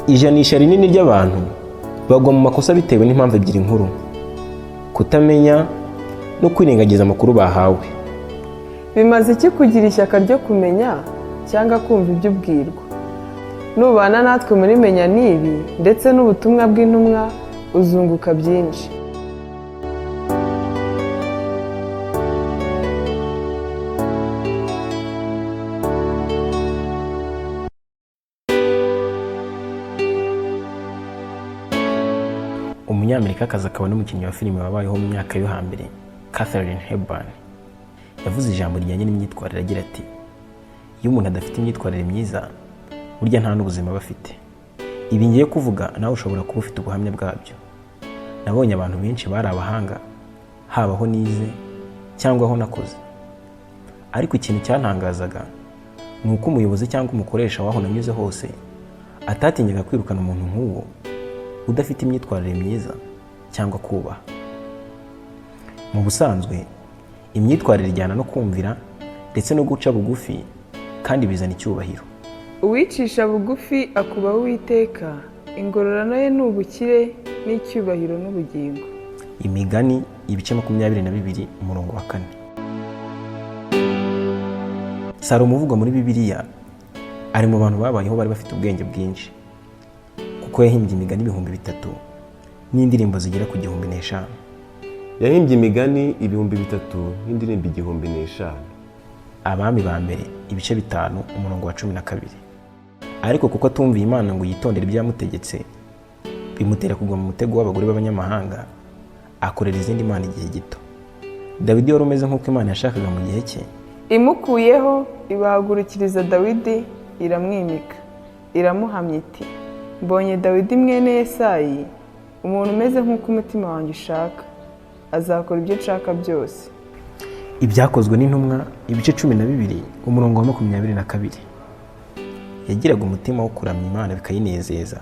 Ijanisha rinini ry'abantu bagwa mu makosa bitewe n'impamvu ebyiri nkuru: kutamenya no kwirengagiza amakuru bahawe. Bimaze iki kugira ishyaka ryo kumenya cyangwa kumva ibyo ubwirwa? Nubana natwe muri Menya N'ibi ndetse n'ubutumwa bw'intumwa, uzunguka byinshi. Umunyamerikakazi akaba n'umukinnyi wa filime wabayeho mu myaka yo hambere, Katharine Hepburn, yavuze ijambo rijyanye n'imyitwarire agira ati: "Iyo umuntu adafite imyitwarire myiza, burya nta n'ubuzima aba afite." Ibi ngiye kuvuga nawe ushobora kuba ufite ubuhamya bwabyo. Nabonye abantu benshi bari abahanga, haba aho nize cyangwa aho nakoze, ariko ikintu cyantangazaga ni uko umuyobozi cyangwa umukoresha w'aho nanyuze hose atatinyaga kwirukana umuntu nk'uwo udafite imyitwarire myiza cyangwa kubaha. Mu busanzwe imyitwarire ijyana no kumvira ndetse no guca bugufi, kandi bizana icyubahiro. Uwicisha bugufi akubaha Uwiteka, ingororano ye ni ubukire n'icyubahiro n'ubugingo. Imigani ibice 22 umurongo wa 4. Salomo uvugwa muri Bibiliya ari mu bantu babayeho bari bafite ubwenge bwinshi, kuko yahimbye imigani 3000 n'indirimbo zigera ku 1005. Yahimbye imigani 3000 n'indirimbo 1005. Abami ba Mbere ibice 5 umurongo wa 12. Ariko kuko atumviye Imana ngo yitondere ibyo yamutegetse, bimutera kugwa mu mutego w'abagore b'abanyamahanga, akorera izindi mana igihe gito. Dawidi wari umeze nk'uko Imana yashakaga mu gihe cye. Imukuyeho ibahagurukiriza Dawidi, iramwimika, iramuhamya iti: "Mbonye Dawidi mwene Yesayi, umuntu umeze nk'uko umutima wanjye ushaka, azakora ibyo nshaka byose." Ibyakozwe n'Intumwa ibice 12 umurongo wa 22. Yagiraga umutima wo kuramya Imana bikayinezeza,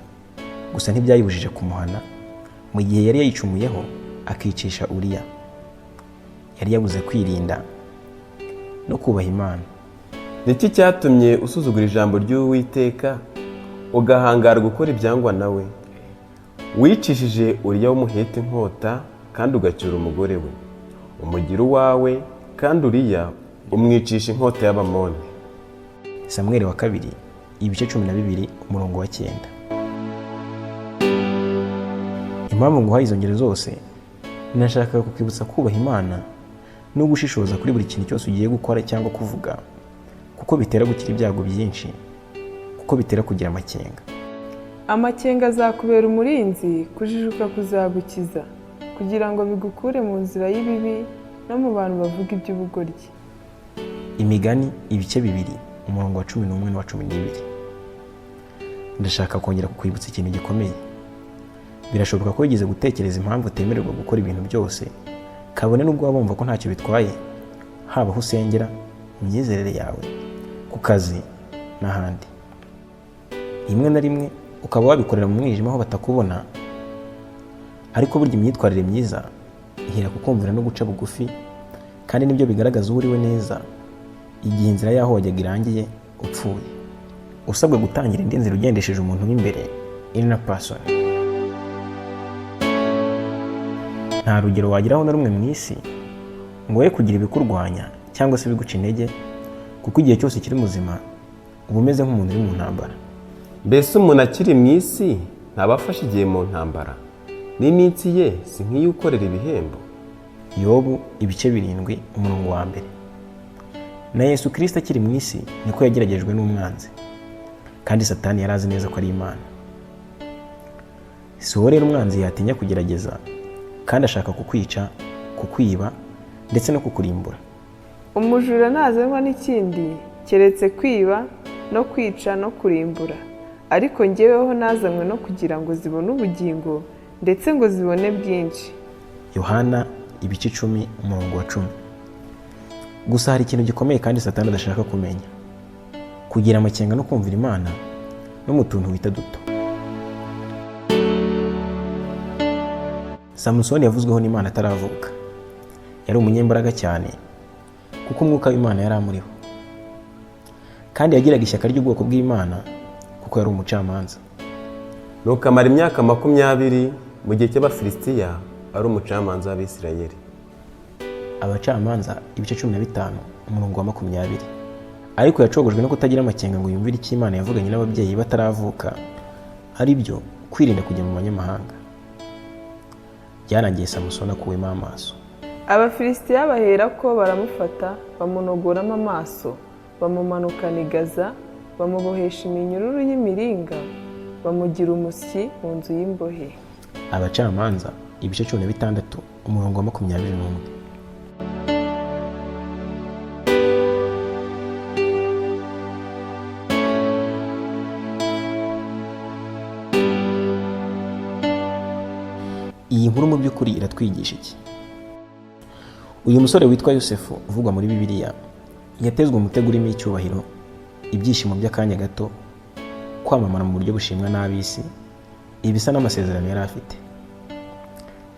gusa ntibyayibujije kumuhana mu gihe yari yayicumuyeho akicisha Uriya. Yari yabuze kwirinda no kubaha Imana. Ni iki cyatumye usuzugura ijambo ry'Uwiteka, ugahangara gukora ibyangwa nawe? Wicishije Uriya w'Umuheti inkota, kandi ugacyura umugore we, umugira uwawe, kandi Uriya umwicisha inkota y'Abamoni. Samweli wa Kabiri ibice 12 umurongo wa 9. Impamvu nguhaye izo ngero zose, nashakaga kukwibutsa kubaha Imana no gushishoza kuri buri kintu cyose ugiye gukora cyangwa kuvuga, kuko bitera gukira ibyago byinshi, kuko bitera kugira amakenga. Amakenga azakubera umurinzi, kujijuka kuzagukiza, kugira ngo bigukure mu nzira y'ibibi no mu bantu bavuga iby'ubugoryi. Imigani ibice 2 umurongo wa 11 n'uwa 12. Ndashaka kongera kukwibutsa ikintu gikomeye. Birashoboka ko wigeze gutekereza impamvu utemererwa gukora ibintu byose, kabone n'ubwo waba wumva ko ntacyo bitwaye, haba aho usengera, mu myizerere yawe, ku kazi n'ahandi. Rimwe na rimwe ukaba wabikorera mu mwijima aho batakubona, ariko burya imyitwarire myiza ihera ku kumvira no guca bugufi, kandi nibyo bigaragaza uwo uriwe neza igihe inzira y'aho wajyaga irangiye upfuye. Usabwa gutangira indi nzira ugendesheje umuntu w'imbere, inner person. Nta rugero wageraho na rumwe mu isi ngo we kugira ibikurwanya cyangwa se ibiguca intege, kuko igihe cyose ukiri muzima uba umeze nk'umuntu uri mu ntambara. Mbese umuntu akiri mu isi ntaba afashe igihe mu ntambara, n'iminsi ye si nk'iy'ukorera ibihembo? Yobu ibice 7 umurongo wa 1. Na Yesu Kirisito akiri mu isi niko yageragejwe n'umwanzi, kandi Satani yari azi neza ko ari Imana. Si wowe rero umwanzi yatinya kugerageza, kandi ashaka kukwica, kukwiba ndetse no kukurimbura. Umujura ntazanwa n'ikindi keretse kwiba no kwica no kurimbura, ariko njyeweho nazanywe no kugira ngo zibone ubugingo, ndetse ngo zibone bwinshi. Yohana ibice 10 umurongo wa 10. Gusa hari ikintu gikomeye kandi Satani adashaka kumenya: kugira amakenga no kumvira Imana no mu tuntu wita duto. Samusoni yavuzweho n'Imana ataravuka. Yari umunyembaraga cyane kuko umwuka w'Imana yari amuriho, kandi yagiraga ishyaka ry'ubwoko bw'Imana kuko yari umucamanza. Nuko amara imyaka 20 mu gihe cy'Abafilisitiya ari umucamanza w'Abisirayeli. Abacamanza ibice 15 umurongo wa 20. Ariko yacogojwe no kutagira amakenga ngo yumvire icyo Imana yavuganye n'ababyeyi bataravuka, ari byo kwirinda kujya mu banyamahanga. Byarangiye Samusoni akuwemo amaso. Abafilisitiya baherako baramufata, bamunogoramo amaso, bamumanukana i Gaza, bamubohesha iminyururu y'imiringa, bamugira umusyi mu nzu y'imbohe. Abacamanza ibice 16 umurongo wa 21. Iyi nkuru mu by'ukuri iratwigisha iki? Uyu musore witwa Yosefu uvugwa muri Bibiliya yatezwe umutego urimo icyubahiro, ibyishimo by'akanya gato, kwamamara mu buryo bushimwa n'ab'isi, ibisa n'amasezerano yari afite.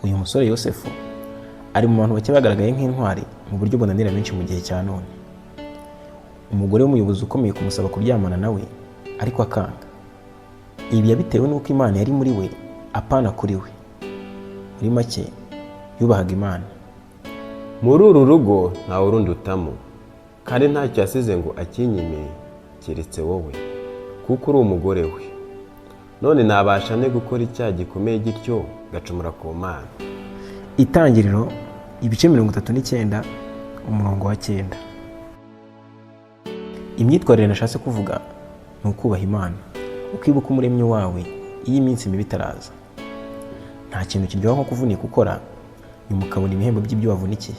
Uyu musore Yosefu ari mu bantu bake bagaragaye nk'intwari mu buryo bunanira benshi mu gihe cya none. Umugore w'umuyobozi ukomeye kumusaba kuryamana nawe ariko akanga. Ibi yabitewe n'uko Imana yari muri we, apana kuri we. Muri make yubahaga Imana. Muri uru rugo ntawe urundutamo, kandi ntacyo yasize ngo akinyime keretse wowe, kuko uri umugore we. None nabasha nte gukora icyaha gikomeye gityo gacumura ku Mana? Itangiriro ibice 39 umurongo wa 9. Imyitwarire nashatse kuvuga ni ukubaha Imana, ukibuka umuremyi wawe iyo iminsi mibi itaraza. Nta kintu kiryoha nko kuvunika ukora nyuma ukabona ibihembo by'ibyo wavunikiye.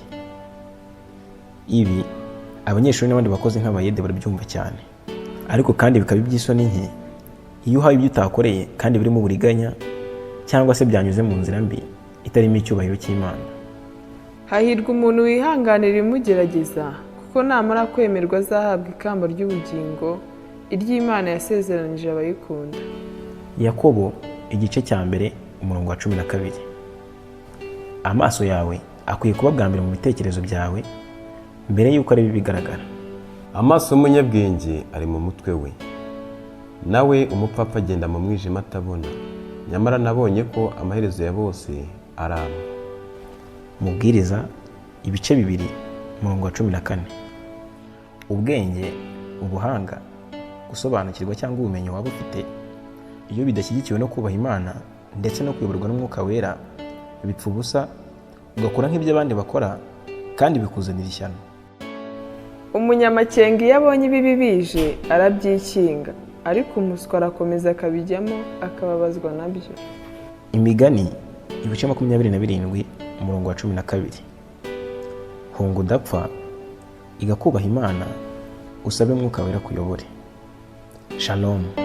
Ibi abanyeshuri n'abandi bakozi nk'abayede barabyumva cyane, ariko kandi bikaba iby'isoni nke iyo uhawe ibyo utakoreye kandi birimo uburiganya cyangwa se byanyuze mu nzira mbi itarimo icyubahiro cy'Imana. Hahirwa umuntu wihanganira ibimugerageza, kuko namara kwemerwa azahabwa ikamba ry'ubugingo, iry'Imana yasezeranije abayikunda. Yakobo igice cya 1 umurongo wa 12. Amaso yawe akwiye kuba bwa mbere mu bitekerezo byawe mbere y'uko areba ibigaragara. Amaso y'umunyabwenge ari mu mutwe we, nawe umupfapfa agenda mu mwijima atabona. Nyamara nabonye ko amaherezo ya bose ari amwe. Mubwiriza ibice 2 umurongo wa 14. Ubwenge, ubuhanga, gusobanukirwa cyangwa ubumenyi waba ufite, iyo bidashyigikiwe no kubaha Imana ndetse no kuyoborwa n'Umwuka Wera, bipfa ubusa, ugakora nk'ibyo abandi bakora kandi bikuzanira ishyano. Umunyamakenga iyo abonye ibibi bije arabyikinga, ariko umuswa arakomeza akabijyamo akababazwa nabyo. Imigani ibice 27 umurongo wa 12. Hunga udapfa, iga kubaha Imana, usabe Umwuka Wera kuyobore. Shalom.